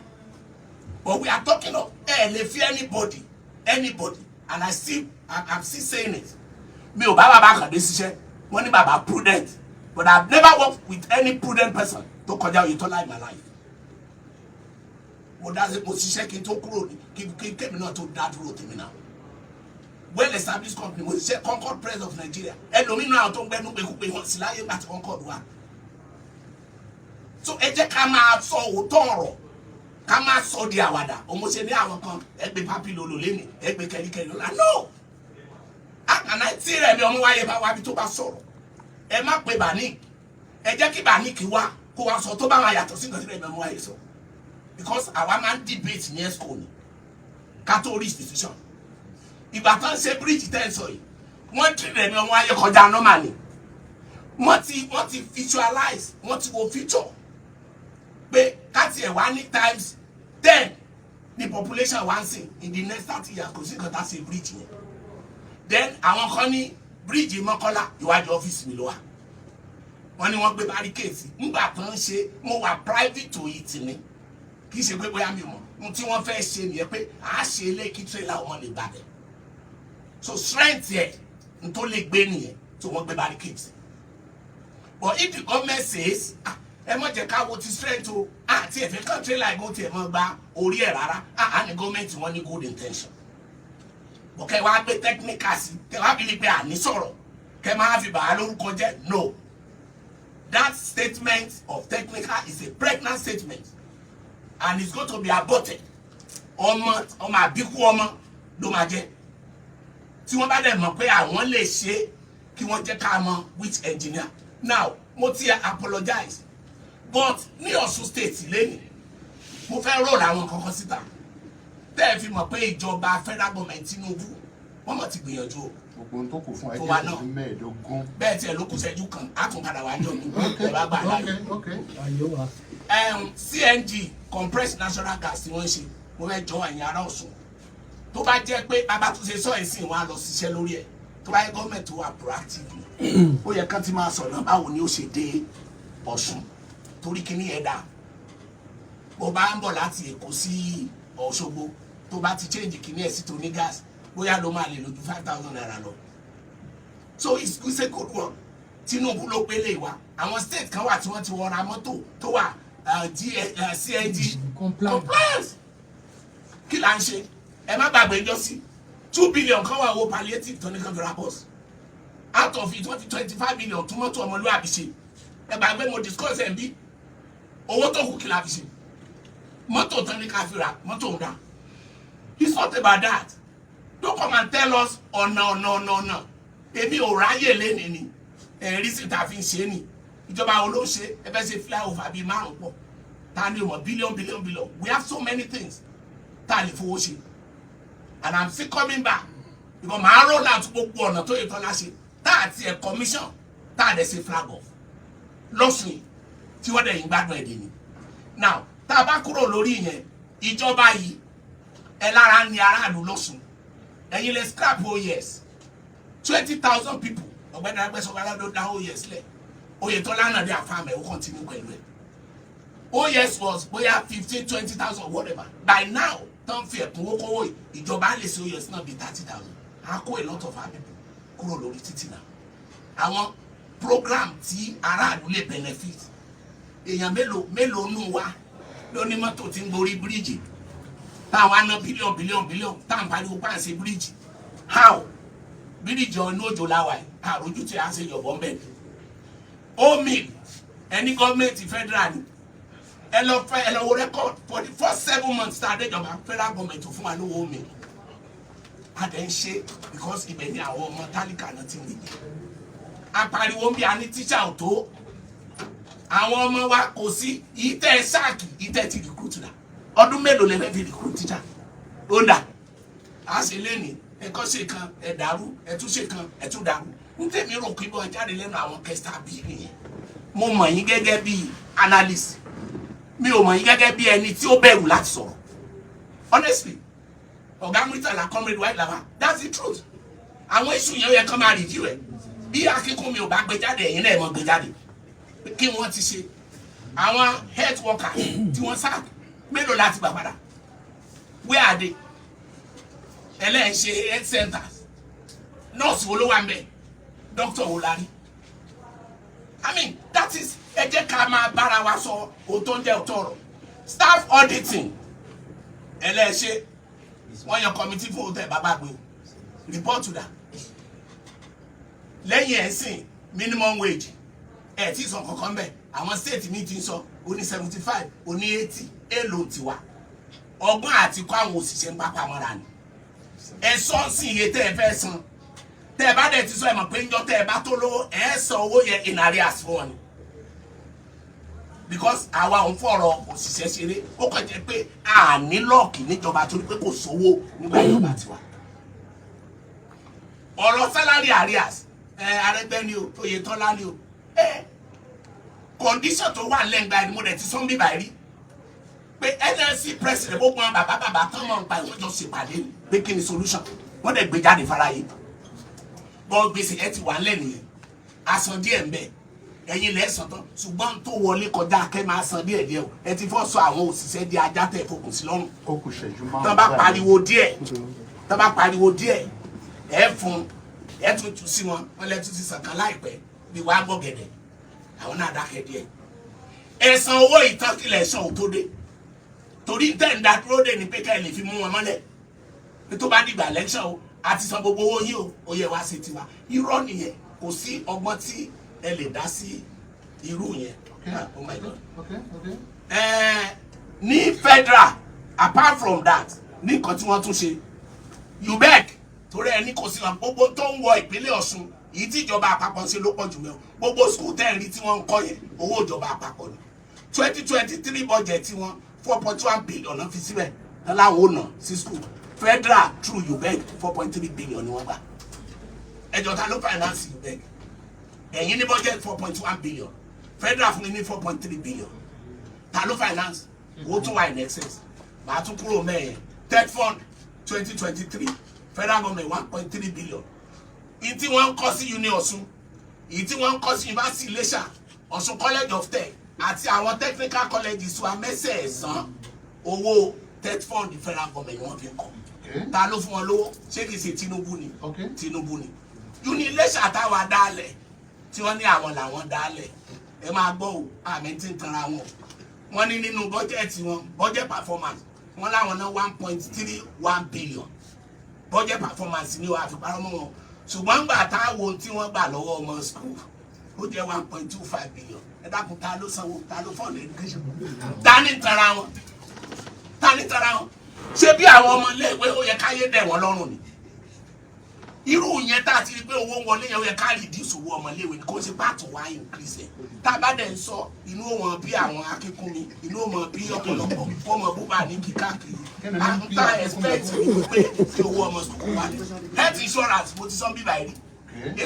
but we are talking of ẹ lè fi anybody. And I'm still saying it, mi ò bá bàbá Àkàndé ṣiṣẹ́, wọ́n ní bàbá prudent, but I've never worked with any prudent person tó kọjá Oyètọ́lá in my life. Mo dá mo ṣiṣẹ́ kí n tó kúrò ní kí kémi náà tó dá dúró tèmi náà, well established company mo ṣiṣẹ́, Concord Press of Nigeria. Ẹlòmínú àwọn tó ń gbẹnu gbẹkúgbẹ wọn sí láyé gbà tí Concord wà. So ẹ jẹ́ ká máa sọ òótọ́ ọ̀rọ̀. Ká má sọ di àwàdà. Òun ṣe ní àwọn kan ẹgbẹ́ pápí lolo lẹ́nu, ẹgbẹ́ kẹ́ríkẹ́rí lọ́la. No, àkànná tí Rẹ̀mí Ọmọwáyé bá wá bí tó bá sọ̀rọ̀, ẹ má pe Banik. Ẹ jẹ́ kí Banik wá kó wá sọ tó bá wà yàtọ̀ sí nǹkan tí Rẹ̀mí Ọmọwáyé sọ, because àwa máa ń debate ní EXCO ni ká tó reach decision. Ìgbà tó ń ṣe bridge tẹ́ ẹ sọ yìí, wọ́n tí Rẹ̀mí Ọmọwáyé kọjá normal ni. Wọ́n ti visualize, wọ́n ti wo future pé káti ẹ̀ wá ní times 10 ní population wa ń sìn in the next 30 years. Kò sí nǹkan tá a ṣe bridge yẹn. Then àwọn kan ní bridge Mọ́kọ́lá, iwájú ọ́fíìsì mi ló wà. Wọ́n ní wọ́n gbé barricade sí. Ńgbà tó ń ṣe, mo wà private to it ni. Kì í ṣe pé bóyá mi mọ̀ ohun tí wọ́n fẹ́ ṣe nìyẹn, pé à á ṣe ilé kí trailer ọmọ lè gbàbẹ̀. So strength yẹ n tó lè gbé nìyẹn tí wọ́n gbé barricade sí. But if the government says, "Ah, ẹ má jẹ́ ká wo ti strength o, àti ẹ̀fẹ́ kan trailer ìgò tiẹ̀ mọ́ gba orí ẹ̀ rárá," ah, ní gọ́ọ̀mẹ̀ntì wọn ní good intention, but kẹ́ wá gbé technical sí, kẹ́ wá bí ní pé àní sọ̀rọ̀, kẹ́ máa fi bàá lórúkọ jẹ́. No, that statement of technical is a pregnant statement and it's going to be aborted. Ọmọ ọmọ àbíkú ọmọ ló máa jẹ́. Tí wọ́n bá dẹ̀ mọ̀ pé àwọn lè ṣe, kí wọ́n jẹ́ ká mọ̀ which engineer. Now, mo ti apologize, but ní Ọ̀ṣun State lẹ́nu, mo fẹ́ roll àwọn kankan síta tẹ́ ẹ fi mọ̀ pé ìjọba federal government Tinubu, wọ́n mọ̀ ti gbìyànjú o. Gbogbo ohun tó kù fún Fún wa ẹjẹ náà. ìṣẹ́jú 15. Bẹ́ẹ̀ tiẹ̀ ló kù ṣẹ́jú kan, á tún padà wá jọ mi ẹ bá gbà láàyè. Ok. CNG, compressed natural gas, tí wọ́n ń ṣe, mo fẹ́ jọ ẹ̀yin ará Ọ̀ṣun, tó bá jẹ́ pé bàbá tún ṣe sọ ẹ̀ sìn, wọn á lọ ṣiṣẹ́ lórí ẹ̀. Tó bá yẹ gọ́ọ̀mẹ̀ntì tó wà proactive ni, ó yẹ kán ti máa sọ̀nà báwo ni ó ṣe dé Ọ̀ṣun, torí kíní ẹ̀ dà. Bó bá ń bọ̀ láti Èkó sí Òṣogbo, tó bá ti change kíní ẹ̀ sí tó ní gas, bóyá ló máa lè lò ju ₦5,000 lọ. So it's a good one. Tinubu ló gbélé wa. Àwọn state kan wà tí wọ́n ti wọra mọ́tò tó wà CNG compliance. Kí là ń ṣe? Ẹ má gbàgbé jọ sí 2 billion kan wà, owó palliative tó ní kan fi ra bus. Out of it, wọ́n fi 25 million tún mọ́tò ọmọlúwàbí ṣe. Ẹ gbàgbé mo discuss ẹ̀ ń bí. Owó tó kù, kí la fi ṣe? Mọ́tò tán ní ká fi ra mọ́tò ń dà. It's not about that. Don't come and tell us ọ̀nà ọ̀nà ọ̀nà ọ̀nà. Èmi ò ráyè lénìí ni ẹ̀rí sì ta fi ń ṣe ni. Ìjọba wo ló ń ṣe? Ẹ fẹ́ ṣe flyover bíi márùn pọ̀, ta ni o mọ̀? Billion, billion, billion. We have so many things tá a lè fowó ṣe, and I'm still coming back because màá roll out gbogbo ọ̀nà tó yẹ tọ́lá ṣe, tá a ti ẹ̀ commission, tá a dẹ̀ ṣe flag off lọ́sùn yìí, tí wọ́n dẹ̀ yín gbádùn ẹ̀dẹ̀ ni. Now, tá a bá kúrò lórí ìyẹn, ìjọba yìí, ẹ lára ní aráàlú lọ́sùn. Ẹ̀yin lè scrap OYES, 20,000 people. Ọ̀gbẹ́ni Arẹ́gbẹ́ṣọlá ló dá OYES lẹ̀. Oyètọ́lá náà dé àfàmẹ́, ó continue pẹ̀lú ẹ̀. OYES was bóyá 15, 20,000, whatever. By now, tó ń fi ẹ̀kúnwó kówó yìí, ìjọba lè ṣe OYES náà bíi 30,000. A kó a lot of our people kúrò lórí títì náà. Àwọn program tí aráàlú lè benefit, èèyàn mélòó mélòó nù wa ló ní mọ́tò tí ń gorí bíríìjì táwọn á ná bílíọ̀nù bílíọ̀nù bílíọ̀nù, táwọn pariwo pa à ń ṣe bíríìjì? How? Bíríìjì ọ̀nà òjò láwa yìí, àròjù tí a ṣe yọ̀bọ̀ ń bẹ̀. Omi ẹni gọ́ọ̀mẹ̀ntì federal ni. Ẹ lọ fẹ́, ẹ lọ wo record for the first 7 months tá a déjọba. Federal government fún wa lówó omi, a dẹ̀ ń ṣe because ibẹ̀ ni àwọn ọmọ tálíkà náà ti ń rí. Apariwo ń bí a ní tíṣà ò tó àwọn ọmọ wa, kò sí ìtẹ́ sáàkì, ìtẹ́ ti recruit dà. Ọdún mélòó lè fẹ́ fi recruit teacher? Ó dà á sì léni ẹ̀kọ́ ṣe kan, ẹ̀ dàrú, ẹ̀ tún ṣe kan, ẹ̀ tún dàrú. Ń tèmi rò kí bọ́ jáde lẹ́nu àwọn kẹsà bí nìyẹn. Mo mọ̀ yín gẹ́gẹ́ bí analyst, mi ò mọ̀ yín gẹ́gẹ́ bí ẹni tí ó bẹ̀rù láti sọ̀rọ̀. Honestly, ọ̀gá Murtala, Comrade White Lava, that's the truth. Àwọn issue yẹn, ó yẹ kán máa review ẹ̀. Bí akínkùn mi ò bá gbé jáde, ẹ̀yin náà ẹ̀ mọ̀ gbé jáde kí wọ́n ti ṣe. Àwọn health workers tí wọ́n sá, mélòó láti gbà padà? Where are they? Ẹlẹ́yìn ṣe health centers, nurse wo ló wà ń bẹ̀? Doctor wo la rí? I mean, that is, ẹ jẹ́ ká máa bára wa sọ òótọ́ ń jẹ́ òótọ́ ọ̀rọ̀. Staff auditing ẹlẹ́ṣẹ̀, wọ́n yan committee fún òótọ́ ẹ̀ bàbá gbé o report to that. Lẹ́yìn ẹ̀ sìn, minimum wage, ẹ̀ tí sọ kankan bẹ́ẹ̀. Àwọn state mi ti ń sọ oní 75, oní 80, èèlò tiwa. Ọgbọ́n àti kó àwọn òṣìṣẹ́ ń pápá mọ́ra ni. Ẹ sọ sí iye tẹ́ ẹ fẹ́ san. Tẹ́ ẹ bá dẹ̀ ti sọ, ẹ mọ̀ pé ńjọ́ tẹ́ ẹ bá tó lówó, ẹ san owó yẹn in arrears fún wọn ni, because àwa ò ń fọ̀rọ̀ òṣìṣẹ́ ṣeré. Ó kàn jẹ́ pé a ní luck níjọba torí pé kò sówó nígbà ìjọba tiwa. Ọ̀rọ̀ salary arrears, ẹ Arẹ́gbẹ́ ni o, Oyètọ́lá ni o, ẹ condition tó wà lẹ́ngbà ni mo dẹ̀ ti sọ́n bíbá rí pé NLC president, gbogbo àwọn bàbá bàbá tán mọ̀ nípa ìwọ́n jọ ṣèpàdé pé kí ni solution. Wọ́n dẹ̀ gbé jáde fáráyé bọ́. Gbèsè ẹ ti wà ńlẹ̀ nìyẹn, a san díẹ̀ ń bẹ̀, ẹ̀yin lẹ́ san tán. Ṣùgbọ́n tó wọlé kọjá kẹ́ máa san díẹ̀ díẹ̀ o. Ẹ ti fọ́ sọ àwọn òṣìṣẹ́ di ajá tẹ̀ fokùn sí lọ́rùn. Ó kù ṣẹ́jú márùn-ún. Tán bá pariwo díẹ̀, tán bá pariwo díẹ̀, ẹ fún ẹ tún tú sí wọn. Wọn lẹ tún ti sàn kan láìpẹ́ bí wàá gbọ́ gẹ̀dẹ̀, àwọn náà dákẹ́ díẹ̀. Ẹ san owó ìtàn kílẹ̀ san ò tó dé, torí tẹ̀ ń da dúró dé ni pé ká ẹ lè fi mú wọn mọ́lẹ̀ pé tó bá dìgbà election o, a ti san gbogbo owó yìí o, ó yẹ wá sí tiwa. Irọ́ nìyẹn. Kò sí ọgbọ́n tí ẹ lè dá sí irú yẹn. Ah, oh my God. Ní federal, apart from that, ní nǹkan tí wọ́n tún ṣe, UBEC, torí ẹni kò sí wọn, gbogbo tó ń wọ ìpínlẹ̀ Ọ̀ṣun, èyí tí ìjọba àpapọ̀ ṣe ló pọ̀ jù mẹ́wọ̀n. Gbogbo school tẹ́ ń rí tí wọ́n ń kọ́ yẹn, owó ìjọba àpapọ̀ ni. 2023 budget tí wọ́n, 4.1 billion náà fi síbẹ̀ láwọn ò ná sí school. Federal through UBEC, 4.3 billion ni wọ́n gbà. Ẹjọ́, ta ló finance UBEC? Ẹ̀yin ní budget 4.1 billion, federal fún mi ní 4.3 billion. Ta ló finance owó tún wà in excess? Màá tún kúrò mẹ́ẹ̀yẹn. TETFund, 2023, federal government 1.3 billion. Ìyí tí wọ́n ń kọ́ sí Uni Ọ̀ṣun, ìyí tí wọ́n ń kọ́ sí University Iléṣà, Ọ̀ṣun College of Tech àti àwọn technical colleges wa mẹ́sẹ̀ẹ̀sán, owó TETFund federal government ni wọ́n fi ń kọ́. Ta ló fún wọn lówó? Ṣé kìí ṣe Tinubu ni? Tinubu ni. Uni Iléṣà táwa dálẹ̀, tí wọ́n ní àwọn làwọn dálẹ̀, ẹ máa gbọ́ o, àmì tí ń tanra wọn o. Wọ́n ní nínú bọ́jẹ̀tì wọn, budget performance, wọ́n láwọn ná 1.31 billion. Budget performance ni wàá fi parọ́ mọ́ wọn. Ṣùgbọ́n gbà táwọn tí wọ́n gbà lọ́wọ́ ọmọ school, ó jẹ́ 1.25 billion. Ẹ dákun, ta ló sanwó? Ta ló fund education? Ta ní tanra wọn? Ta ní tanra wọn? Ṣé bí àwọn ọmọ iléèwé, ó yẹ káyé dẹ̀ wọ́n lọ́rùn ni? Irú yẹn tá a ti rí pé owó ń wọlé yẹn, ó yẹ ká reduce owó ọmọléèwé ni, kó ṣe bá tó wá increase ẹ̀. Tá a bá dẹ̀ ń sọ, inú wọn bí àwọn akínkúnmi, inú wọn bí ọ̀pọ̀lọpọ̀ kó mọ búba ní kíkàkiri. Kí ni bí à ń tá Akínkúnmi? Expect ni pé kí owó ọmọ school wà ní. Health insurance, mo ti sọ bíbá yìí rí,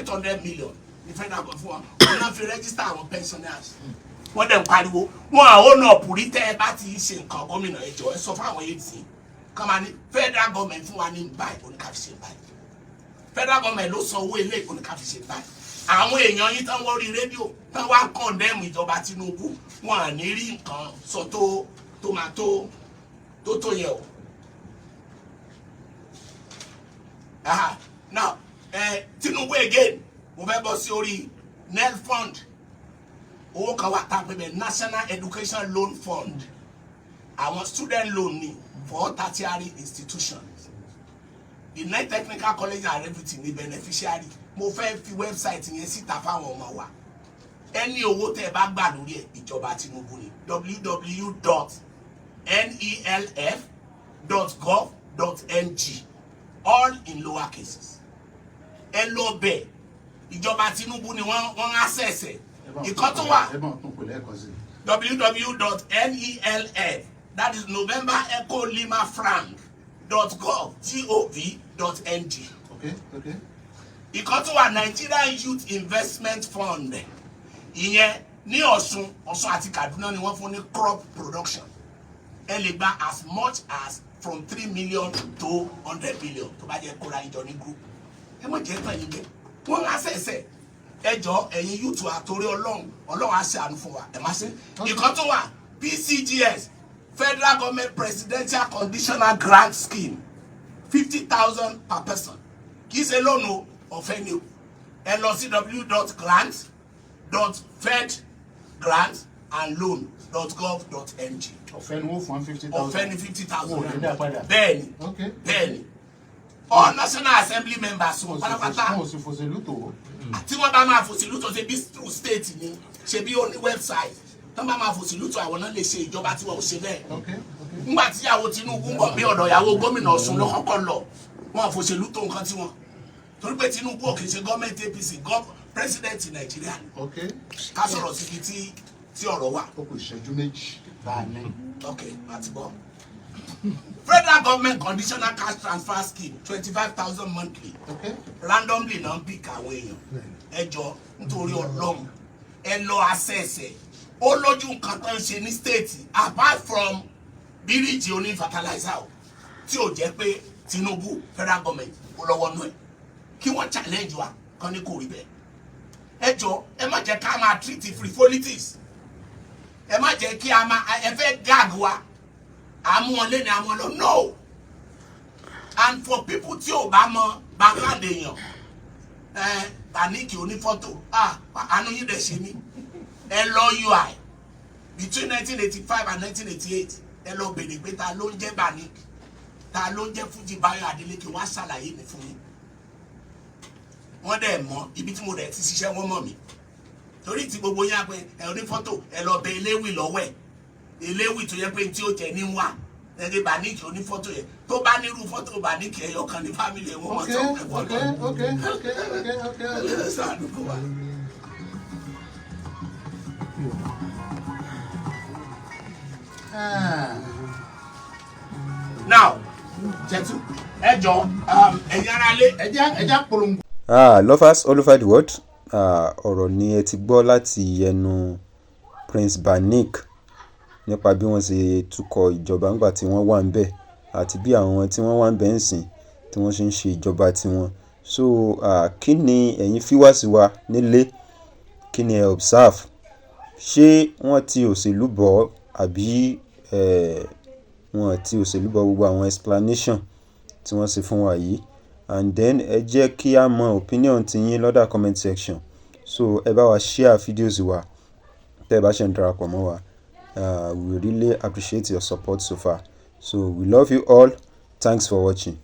800 million ní federal government fún wọn. Wọn náà fi register àwọn pensioners. Wọ́n dẹ̀ ń pariwo wọn àwọn ọ̀nà ọ̀pùrí. Tẹ́ ẹ bá ti ṣe nǹkan, gómìnà, ẹ jọ̀ọ́, ẹ sọ fún àwọn aides kọ́ máa ní federal government fún wa ní báyìí, oníkàfi ṣe báyìí. Federal government ló san owó ilé, oníkàfi ṣe báyìí. Àwọn èèyàn yín tán wọ́n rí rédíò tán wá condemn ìjọba Tinubu, wọn à ní rí nǹkan sọ tó tó máa tó tó tó yẹ o. Aha. Now, Tinubu again, mo fẹ́ bọ́ sí orí NELFUND. Owó kan wà tá a pè bẹ́ẹ̀, National Education Loan Fund. Àwọn student loan ni for tertiary institutions. The nine technical college and everything ní beneficiary. Mo fẹ́ fi website yẹn síta fáwọn ọmọ wa. Ẹni owó tẹ́ ẹ bá gbà lórí ẹ̀, ìjọba Tinubu ni. www.nelf.gov.ng, all in lower cases. Ẹ lọ bẹ̀, ìjọba Tinubu ni. Wọ́n access ẹ̀. Ìkan tó wà, Ẹ bá tún pè lẹ́ẹ̀kan sí i. www.nelf, that is November Echo Lima Frank, .gov gov.ng. Ìkan tó wà, Nigerian Youth Investment Fund. Ìyẹn ní Ọ̀ṣun, Ọ̀ṣun àti Kaduna ni wọ́n fún ní crop production. Ẹ lè gba as much as from 3 million to 100 billion tó bá jẹ́ kóra ìjọ ní group. Ẹ mọ̀ jẹ́ tán yín bẹ́ẹ̀, wọ́n á ṣẹ̀ṣẹ̀. Ẹ jọ, ẹ̀yin youth, àtòrí Ọlọ́run, Ọlọ́run á ṣe àánú fún wa, ẹ má ṣe. Ìkan tó wà, PCGS, Federal Government Presidential Conditional Grant Scheme, 50,000 per person. Kì í ṣe lónìí o, ọ̀fẹ́ ni o. Ẹ lọ sí w.grant.fedgrantandloan.gov.ng. Ọ̀fẹ́ ni wọ́n fún 50,000. Ọ̀fẹ́ ni, 50,000. Wọn ò ní dá padà. Bẹ́ẹ̀ni. Bẹ́ẹ̀ni, all National Assembly members wọn pátápátá. Wọn ò sì fòṣèlú tó. Tí wọ́n bá máa fòṣèlú tó, ṣe bí through state ni, ṣe bí ó ní website. Tí wọ́n bá máa fòṣèlú tó, àwọn náà lè ṣe. Ìjọba tí wọ́n ò ṣe bẹ́ẹ̀. Nígbà tí ìyàwó Tinubu ń bọ̀, bí ọ̀dọ̀ ìyàwó gómìnà Ọ̀ṣun ló kọ́kọ́ lọ. Wọn àfòṣèlú tó nǹkan tí wọn, torí pé Tinubu ò kì í ṣe gọ́ọ̀mẹ̀ntì APC, president Nàìjíríà ni. Ká sọ̀rọ̀ síbi tí ọ̀rọ̀ wà. Ó kù ìṣẹ́jú 2 tá a ní. Ok, àti gbọ́. Federal government conditional cash transfer scheme, 25,000 monthly, randomly náà ń pick àwọn èèyàn. Ẹ jọ, nítorí Ọlọ́run, ẹ lọ access ẹ. Ó lójú nǹkan tó ń ṣe ní state apart from bíríìjì oní fertilizer o, tí ò jẹ́ pé Tinubu, federal government, ó lọ́wọ́ nú ẹ̀. Kí wọ́n challenge wa kán ní kò rí bẹ́ẹ̀. Ẹ jọ, ẹ má jẹ́ ká máa treat frivolities. Ẹ má jẹ́ kí a máa, ẹ fẹ́ gag wa, àmú wọn lé ní àwọn lọ. No, and for people tí ò bá mọ background èèyàn, ẹ panic onífọ́tò, ah, àánú yín dẹ̀ ṣe mí. Ẹ lọ UI between 1985 and 1988, ẹ lọ bèrè pé ta ló ń jẹ́ Banik, ta ló ń jẹ́ Fuji Bayo Adeleke, wá ṣàlàyé mi fún yín. Wọ́n dẹ̀ mọ̀ ibi tí mo dẹ̀ ti ṣiṣẹ́, wọ́n mọ̀ mí, torí tí gbogbo yín á pé ẹ onífọ́tò, ẹ lọ bẹ eléwì lọ́wọ́ ẹ̀, eléwì tó yẹ pé tí ó jẹ ní wá ẹni Banik onífọ́tò yẹn, tó bá nírú fọ́tò Banik ẹyọ kan ní family ẹ̀, wọ́n mọ̀ sọ pé fọ́tò ṣàánú fún wa. Now, jẹ́tù, ẹ jọ, ẹ̀yin ará lé. Ẹ jẹ́ polongo. Ah, lovers all over the world, ah, ọ̀rọ̀ ni ẹ ti gbọ́ láti ẹnu Prince Banik nípa bí wọ́n ṣe tukọ̀ ìjọba nígbà tí wọ́n wà níbẹ̀ àti bí àwọn tí wọ́n wà níbẹ̀ ń sìn tí wọ́n ṣe ń ṣe ìjọba tiwọn. So ah, kí ni ẹ̀yin viewers wa nílé, kí ni ẹ observe? Ṣé wọ́n ti òṣèlú bọ̀ àbí wọ́n ti òṣèlú bọ̀ gbogbo àwọn explanation tí wọ́n ṣe fún wa yìí? And then ẹ jẹ́ kí a mọ opinion ti yín lọ́dà comment section. So ẹ bá wa share videos wa tẹ́ ẹ bá ṣe ń darapọ̀ mọ́ wa. We really appreciate your support so far. So we love you all. Thanks for watching.